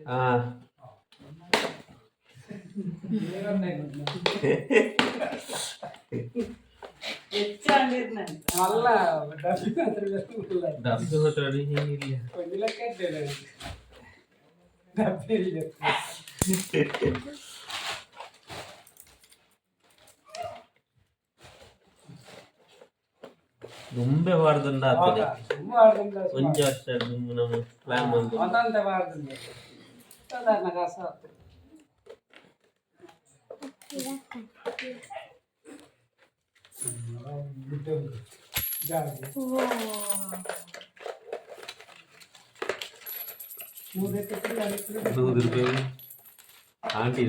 ಆ. ಮಲ್ಲ ಡಬ್ಬಿ ಮಾತ್ರ ಇಲ್ಲ. ಡಬ್ಬಿ ಮಾತ್ರ ಇಲ್ಲ. ಒಂಜಿ ಲೆಕ್ಕ ಇದ್ದೇನೆ. ಡಬ್ಬಿ ಇಲ್ಲ. ದುಂಬೆ ವಾರದಿಂದ ಆಗ್ತದೆ. ತುಂಬಾ ವಾರದಿಂದ. ಒಂಜಿ ವರ್ಷ ದುಂಬು ನಮ್ಮ ಪ್ಲಾನ್ ಬಂದು. ಒಂದೊಂದೇ ವಾರದಿಂದ ಸಾಧಾರಣ ಕಾಸು ಆಗ್ತದೆ. 100 ರೂಪಾಯಿ ಆಂಟಿ.